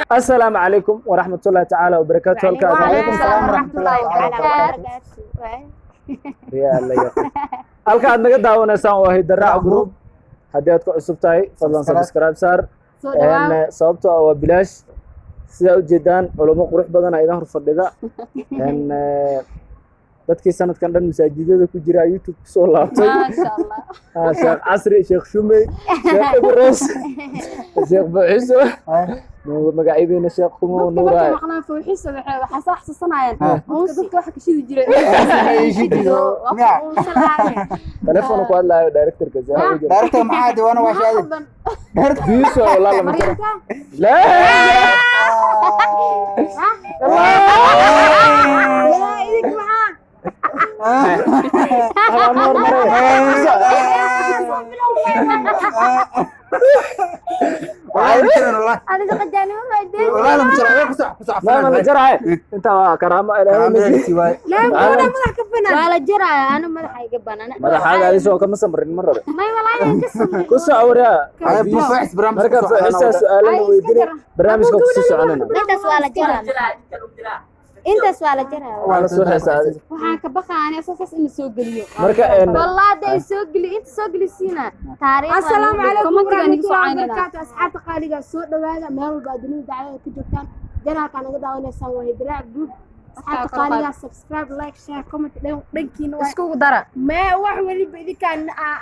Asalaamu calaykum waraxmatullaahi tacaala wabarakaatu. Halka aad وعليكم السلام ورحمة الله وبركاته. Yaa Allah yaqin. Halka aad naga daawanaysaan waa Hidaraac Group. Haddii aad ku cusub tahay, fadlan subscribe saar. Soo dhawaad. Sababtoo ah waa bilaash. Sidaa ujeedaan, culimo qurux badan aa idan hor fadhida. Dadkii sanadkan dhan masaajidada ku jira YouTube kusoo laabtay. Maasha Allah. Ah, Sheekh Casri, Sheekh Shumey, Sheekh Ibros, Sheekh Buuxiso, magacyadiina Sheekh kuma Dadka markay nuuraay. maqlaan fawxiisa, waxay soo xasuusanayaan dadka waxa ka shidi jiray. Waa ku uusan. Telefoon ku hadlaayo directorka. Director maxaa diiwaana waa shaadi. Biiso walaa lama jiro. Maryamka. Laa. Yaa idink maxaa? Hala noor mare. Adiga qajaanimo ma idin. والله لما ترى كسع كسع. Ma la jaraaye, intaa waa karaamo Ilaahay. Laa, gabadha madax ka banaan. Waa la jaraya, anu madaxa iga banaan. Madaxaaga adisoo kama samrin mar rabe. May, walaahi ka samrin. Ku soco waryaa. Marka fuuxisaa su-aalana weydiinay, barnaamijka kusii soconayna. Intaas waa la jaraa, intaas waa la jaraa. Waa la soo xeesaa adiga. Waxaan ka baqaani asaas in la soo geliyo. Marka Wallah hadday soo geli, inta soo gelisiina taariikh. Asalaamu calaykum Commentiga nigu soo waraxmatullaahi caynayna. wabarakaatu. Asxaabta qaaliga, soo dhawaada meel walba aad dunida dacwada ka joogtaan. Channelka naga daawanaysaan waa Hidraac Group. Asxaabta kor qaad. qaaliga, subscribe, like, share, comment dhankiina waa Iskugu dara. Mee wax weliba idinkaan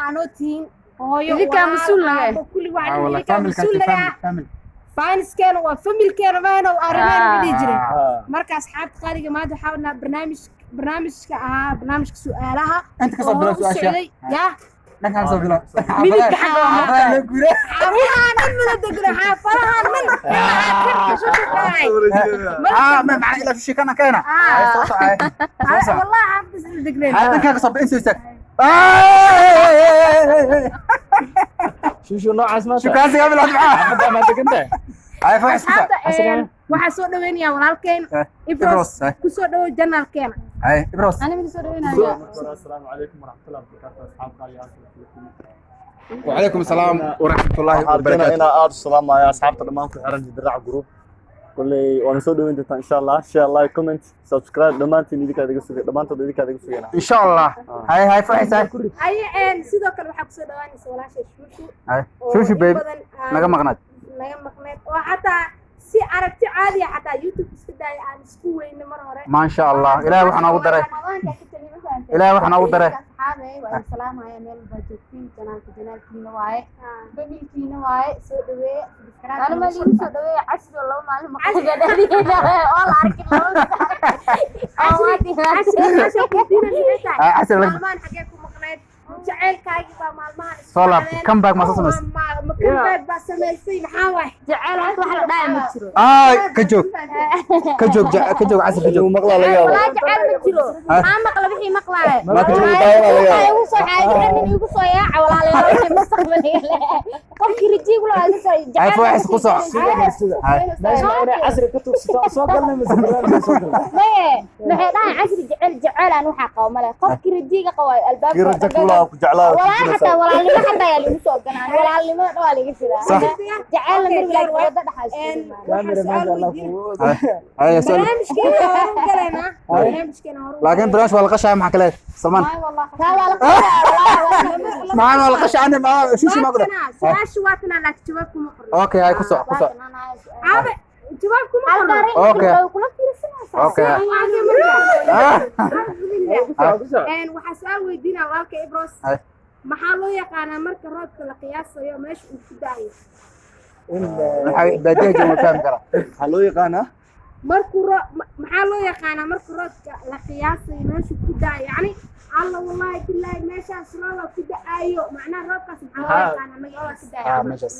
aanoo tihiin hooyo, Idinkaa walaal, mas'uul naga eh. aabbo, kulli wax dhan idinkaa mas-uul naga ah. Faniskeena waa familkeena, maana arrimeena ma dhihi jirin. Marka asxaabta qaaliga, maanta waxaa wadnaa barnaamij, barnaamijka ahaa barnaamijka su'aalaha Inta ka soo oo bilow hore u su'aasha. socday yaa. Dhankaan soo bilow. Midigta xagga waa. Xaafadaha loo guuray. Xaafadahan dhan mana degno, xaafadahan dhan. Ah, ma macna ila shi kana keena. Ay soo socay. Soo soc. Wallahi xaafadaas ila degneen. Dhankaan ka soo bilow, inta istaag. Shushu noocaas maanta. Shukaansi qabil maxaa? Xaafadda ma degan tahay? Ay faax isku Asxaabta, Asalaam. waxaa soo dhaweynayaa walaalkeen Ibros. Ibros. Ku soo dhawow channelkeena. Ay Ibros. Ani mid soo dhaweynaya. السلام عليكم ورحمة الله وبركاته أصحاب قالي. وعليكم السلام ورحمة الله waxaan وبركاته. inaa aad u salaamaya asxaabta dhammaan ku xiran Hidraac Group. Kulley waana soo dhaweyn doontaa insha Allah. Share, like, comment, subscribe, dhammaantiin idinkaa idiga sugay, dhammaantood idinkaa idiga sugayna. إن شاء الله. هاي هاي faax هاي. Aye, sidoo kale waxaa kusoo dhawaanaysa walaashay Shushu هاي oo شوشو in baby. badan Naga maqnaad. Naga maqneed oo xataa si aragti caadi ah xataa YouTube iska daaya aan isku weyne mar hore. ما شاء الله. إلهي waxaan ugu daray. Ilaahay waxaan ugu daray. Asxaabey, waa idin salaamaya meel walba joogtiin. Channelka channelkiina waaye, familkiina waaye, soo dhaweeya. Ana ma liigu soo dhaweeya Casri oo 2 maalin maqliga dhexdeeda oo la arkin laba. Casri weydiinaysa maxay tahay? Ay casir lag. Maalmahan xagee ku maqneed? Jaceylkaagii baa maalmahan isku Soo laabtay. dhaceen. Comeback ma soo samaysay? Ma comeback baa samaysay? Maxaa waay? Jaceyl horta wax la dhaaya ma jiro. Ay ka joog. Ka joog ka joog casir, ka joog. Inuu maqlaa laga yaabo. Walaa jaceyl ma jiro. Maxaa maqla wixii maqlaaya? Ma ka joog daawana laga yaabo. Igu soo xaaji nin igu soo yaaca, walaalayaal, wixii mustaqbalka qofkii rajiig la igu soo. Ay faax ku soo. Hay. Meesha inay Casri ka tuugsato soo galnay mise barnaamijka soo galnay? Maye, maxay dhahaan? Casri jecel jecel aan waxaa qabo male. Qofkii rajiiga qabo albaabka. Kii rajo kula ku jeclaa. Walaal, xataa walaalnimo xataa yaa ligu soo ganaan, walaalnimo dhan waa liga sidaa. Sax. Jaceyl mar walaal wada dhaxaa. Kaamira maasha Allah kugu. Hay su'aal. Barnaamijkeena hore u galaynaa, barnaamijkeena hore u. laakiin barnaamij waa la qashaa, maxaa kale Salman? Taa waa la. Maxaa waa la qashaa? Ana ma shushu ma qada. Su-aashu waa tanaa, laakiin jawaab kuma qorno. Okay, hay ku soc, ku soc. Aabe, jawaab kuma qorno. Okay. Kula fiirsanaysaa. Okay. Ah. Waxaa su-aal weydiinaa walaalka Ibros. Hay. Maxaa loo yaqaanaa marka roobka la qiyaasayo meesha uu ku da'ayo? Maxaa baadiyaha jooga ma fahmi karaa? Waxaa loo yaqaanaa Markuu roo maxaa loo yaqaanaa marka roobka la qiyaasayo meesha ku da'ayo? Yacni alla, wallahi billahi, meeshaas rooba ku da'ayo, macnaha roobkaas maxaa loo yaqaanaa magaciisa? Ah, meeshaas.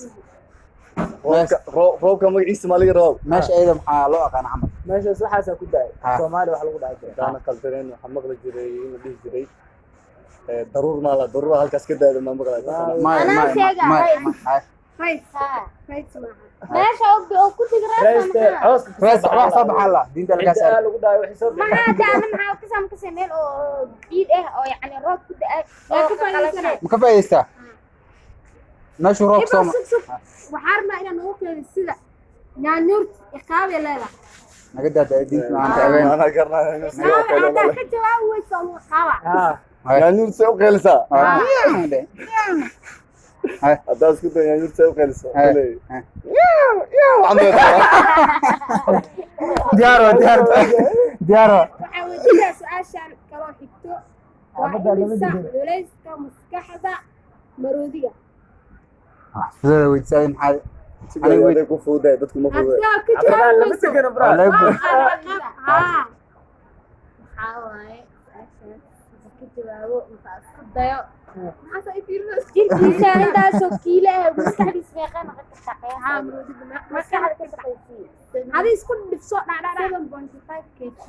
Roobka, roobka magaciisa maa laga roob? Meesha ayada maxaa loo aqaana camal? Meeshaas waxaasaa ku daay. Soomaali wax lagu dhaha jira. Haddaana qaldaneen, waxaa maqli jiray in la dhihi jiray daruur maala, daruura halkaas ka daada maa maqlay. May Anaa may sheega, may hay. Hay. Rays, rays maaha. Meesha oo ku digra Rayste cawska ka Rays soo wax soo baxaa. baxaa la diinta laga Cidda saar. lagu dhahay wixii soo bixi. maxaa daana maxaa ka sam kasay meel oo ciid ah oo yacni roob ku da'ay Yaa oo ka faa'iidaysanaya. Ma ka faa'iidaystaa? Meeshuu roob Ibo soo sug sug. Waxaa rabnaa inaan ugu keeno sida nyaanyuurta iqaabay leedahay. Naga daadaa diinta maanta habeen. Anaa garanaya inuu sii Iqaabay qeylin haddaa male. ka jawaabi weyso lagu iqaaba. Ah, Yaanyuur see u qeylisaa? Ah. Haddaa isku dayo yaanyuur see u qeylisaa? Hay. Koley. Yaa, waxaan doonaa. Diyaar waa, diyaar. Diyaar waa. Waxaa weydiinaya su-aashan kaloo xigto. Waa Xaafadda lama imisa jiro. culayska maskaxda maroodiga? Fudeeda weydiisay maxaa? Si gooni aday ku fududahay, dadku ma fududahay. Haddaa ka Cabdiraxmaan jawaabi lama weyso. tegano bro. Waa laga Waa buux. ciqaab. Haa. maxaa waaye su-aashaas marka ka jawaabo marka isku dayo Maxaa saa i fiirinaysaa? jirkiisa intaasoo kiilo ah maskaxdiisa meeqa noqon kartaa Haa, qiyaas maroodiga maskaxda ka shaqaysiiya Adi isku dhifso dhacdhacdhac. 7.5 kg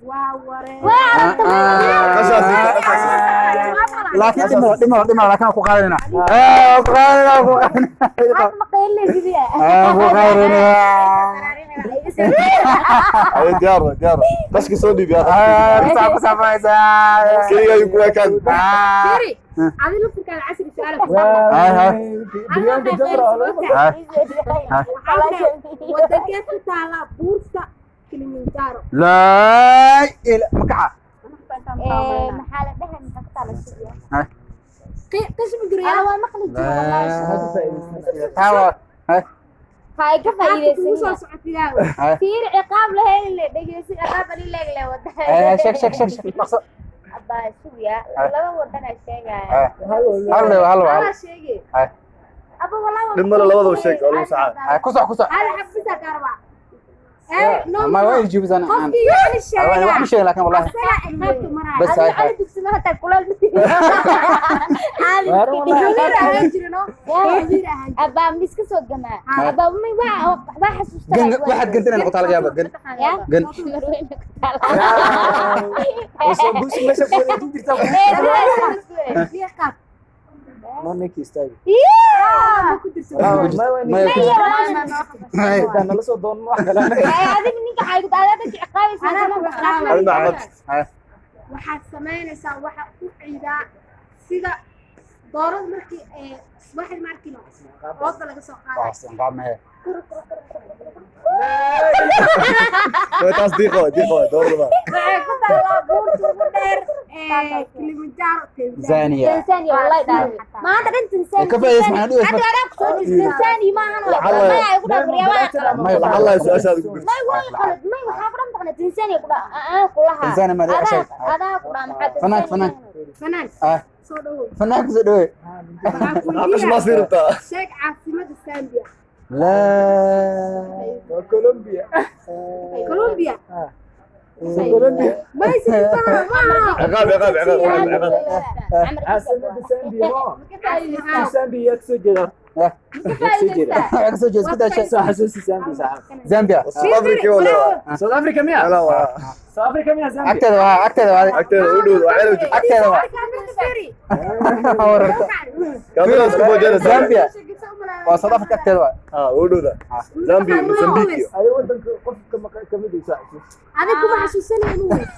Waa waree. waa aragta Qashaas iyo qashaas. Laakiin dhimala dhimala dhimala laakiin waan ku qaadanayna. Ah, ku qaadanayna, ku qaadanayna. hadda ma qaylinaysid Ah, ku qaadanayna. Ay, diyaar waa, diyaar waa. Qashka soo dhiib yaa, qashka. Ah, ku saa- ku saafanaysaa. Keligaa ayuu ku ekaan. Ah. Fiiri, adi laftirkaada casri su'aal ku Hay, hay. Biryaanka jabra oo lagu Ah. Wadankee ku taala buurta Kilimanjaro? Laa ma kaca? maxaa la dhahay maxaa ku taala suuqa Ah. Qismi ana guryaa. waa maqli jiro wallahi Taa waa- ah. ha ka Kugu soo faa'iidaysan socotiyaa. Ah. fiir ciqaab lahayn le dhegeysi ciqaab ani leeg le wada Eh, sheeg sheeg sheeg sheeg dhaqso. abaa suuya laba wadan ay sheegaya Ah. Hal waa, hal waa, hal. Anaa sheegay. Ah. aba wallahi Dhib male, labadaba sheeg, waa lagu saxaa. Ah, ku soc ku soc. Hal xabisa kaarba. Eh, no. Ma waa ijiibsan aan. Qofkii yani Ah, wax sheegaa. ma sheegin laakiin wallahi. Asagaa ciqaabta maraya. Bas, adiga hay, hay. cali dugsi ma hataa kuleel Hawiir ahaan jirin oo. Hawiir ahaan jirin. abaa miska soo gamaa abaa may waa waxbaa xasuusta Gan waxaad gantana noqotaa laga yaabaa gan. ya Gan. marweyne ku taala Soo buusi meesha ku wareejin jirtaa. Biyo qaab. No ninki istaagi. Ma ku jirto. Maya ku jirto. Hay. Haddaan nala soo doonin wax kale. adiga ninka xaygud adaa dadka ciqaabaysa Anaa ku ciqaabaya. Adina Axmed. Ah. Waxaad samaynaysaa waxa u ciidaa sida doorada markii ee subaxdii markii la ooda laga soo qaadayo. Waxaas qaab ma hee. Waa taas diiqa waa, diiqa waa, door laba. Waxay ku taalaa buurta ugu dheer ee Kilimanjaro Tanzania. Tanzania. Tanzania wallahi dhahay maanta dhan Tanzania Ka faa'iidaysan, maxaa dhibaysa? hadda anaa ku soo jeesto Tanzania maahan waa Lacala- maya ay ku dhaaf waryaa qalad Maya, Lacala su-aashaada ku gudub. may waa qalad may waxaa ku dhan taqna Tanzania ku dhaaf aan kulaha Tanzania ma dhici sheeg. adaa ku dhaaf maxaa Fanaan, fanaan. Fanaan Ah. soo dhawow. Fanaan ku soo dhaweey. Waxaan ku Maxaa qash maa weydiinayaa sii rabtaa? sheeg caasimadda Zambia. Laa. Waa Colombia. Colombia. Colombia. May si maaha. Ciqaab, ciqaab, ciqaab, ciqaab, ciqaab. Caasimada Zambia ma. Zambia yaa kasoo jeeda. Ah. Yaa kasoo jeeda. Waxaa ka soo jeeda isku daa sheeg. Soo xasuusi Zambia saaxiib. Zambia. South Africa waa leedahay. South Africa miya? Wala waa. South Africa miya Zambia? Agteeda waa, agteeda waa. Agteeda u dhow, waa ceel jirta. Agteeda waa. Wararta. Kaamiraha isku boojinaysaa. Zambia. Waa South Africa agteeda waa. Ah, u dhowda. Zambia, Mozambique iyo. Adiga wadanka qofka kamid ah soo xasuusi. Adiga kuma xasuusanaya inuu weys.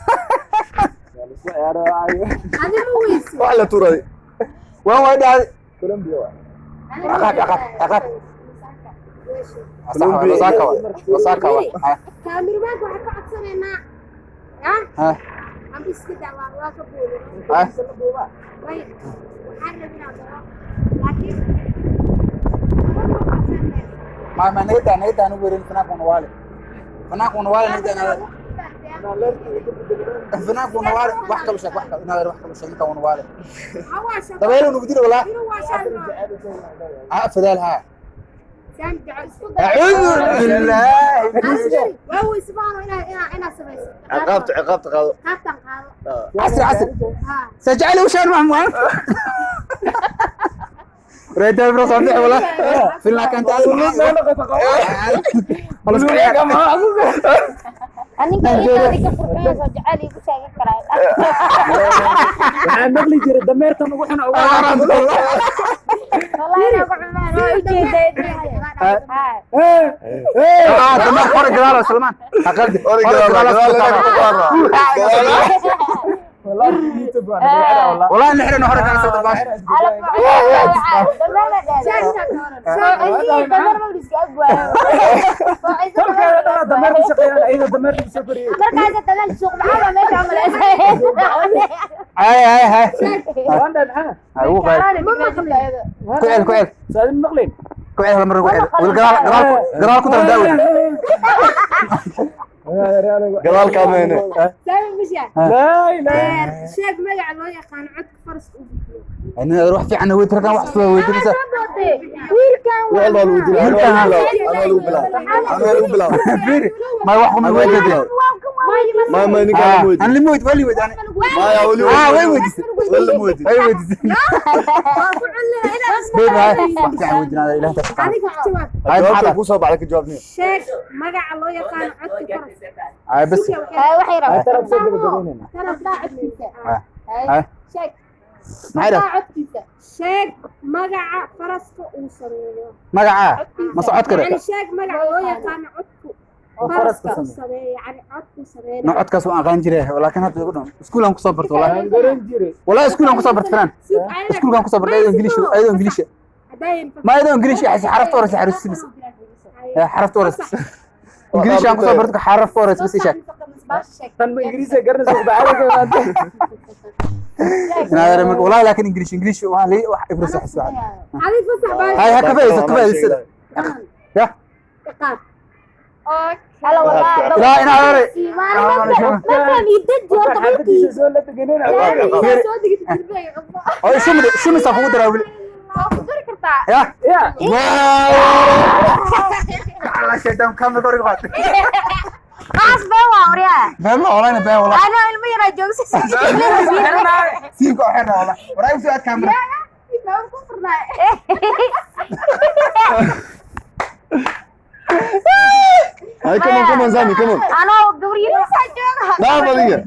Waa la isla ciyaaraya. Adiga ma weysi. Wax la tuuray. Waan way dhacday. Colombia waa. Ciqaab, ciqaab, ciqaab. Sax waa, Lusaka waa. Lusaka waa. Ah. Kaamirmaanka waxaan ka codsanaynaa. Ah, Ah. amba iska daa waa waa ka boodin. Ah. Way waxaan rabaa inaan daro. Laakiin ma codsanaysa. Ma ma naga daa, naga daa anugu werin fanaanku nawaale. Fanaanku nawaale naga daa naga. Fanaanku nawaale wax kale sheeg, wax kale inaad wax kale sheeg ninkan nawaale. Hawaasha. Dabayl uu dilo walaa. Inuu waashaa. Ah, fadaal ha. Saam jaco isku dar. A'uudu billahi. Waa weysi baano inaa inaa inaa samayso. Ciqaabta, ciqaabta qaado. Qaabtan qaado. Ah. عصري عصري Haa. سجعلي وشان محمود ريت برو صندح ولا في الله كانت خلاص Aninka iyadoo ka furxeen soo jecel igu sheegan karaa Waxaan maqli jiray dameertan ugu xun ugu Ah, dameer hore gadaal Salmaan. Aqaldi. Hore gadaal, gadaal inaga ku qaadna. والله يوتيوب انا بالعلا والله والله نحن hore kala soo dabaash. تركي انا دمرت شقيان ايضا دمرت سفري Ay ay ay. وانا معاه Ay wuu qaad. Ku cel ku cel. سالم مقلين Ku cel hal mar ku cel. Wal gadaal gadaal gadaal ku dar daawid. Gadaal kaameyne. Saami mashaa لا اله sheeg magaca loo yaqaan codka faraska uu bixiyo. Ani ruux fiican way tarkan wax soo weydiinaysa. Wax baa lagu dilaa. Anaa lagu bilaabay. Anaa lagu bilaabay. Fiiri. Ma wax kuma weydiin. Ma ninka lagu weydiin. Aan lima weyd wali weyd ani. Maya wali Ah way weydiisay. Wali ma weydiin. Way weydiisay. Waa ku celina inaad Baby hay. Wax fiican weydiinada Ilaah ta taqaan. adiga wax jawaab. Ay Jawaabta maxaa? ku soo baxday ka jawaabniyo. Sheeg magaca loo yaqaan codka faraska. Ay bas. ترى بسجل قبلنا Ay. Maxay dhahay? Sheeg magaca faraska uu sameeyo. Magaca ma socod kare. Yani sheeg magaca loo yaqaan codku faraska faraska uu sameeyo yani codku sameeyo. No codkaas waan aqaan jiray laakiin hadda igu dhan iskuul aan ku soo barto wallahi. garan jiray Wallahi iskuul aan ku soo barto filan. Iskuul aan ku soo bartay ayadoo English ayadoo English. Ma ayadoo English xasi xarafta hore xarufsiis. Xarafta hore. English aan ku soo barto xarafta hore bas isha. tan ma ingiriisiga garanaysa bacada Inaad marka wallahi laakiin English English waa lii wax ibro sax sax. Adi fasax baa Hay ha ka faa'iidayso ka faa'iidayso. Ya. iqaab. Ilaa inaad hore. xaafadiisa soo la deganeen Soo digtay dirbiga qabo. Oo shumid shumis aan kugu daraa wili. Ya. ya Allah shaytaan kamid hore qaad. Been ma wallahi been wallahi. Siibka oo xirna wallahi. Waraa igu soo aad kaamira. Hay come on come on Sami come on. Dhaaf adiga.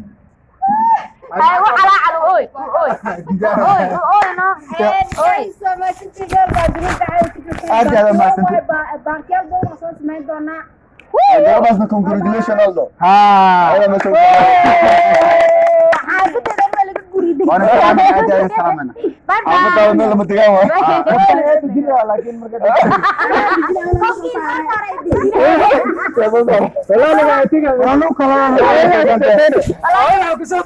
Aad iyo aad mahadsantahay. Baarkiyaal badan oo soo samayn doonaa. Gabadhaasna congratulation Aldo. Ha. Ayada meesha u Waana salaamana aad iyo aad salaamana. Xaafadaada meel lama degaan waay. laakiin marka والله لا Waa lagu kala kusoo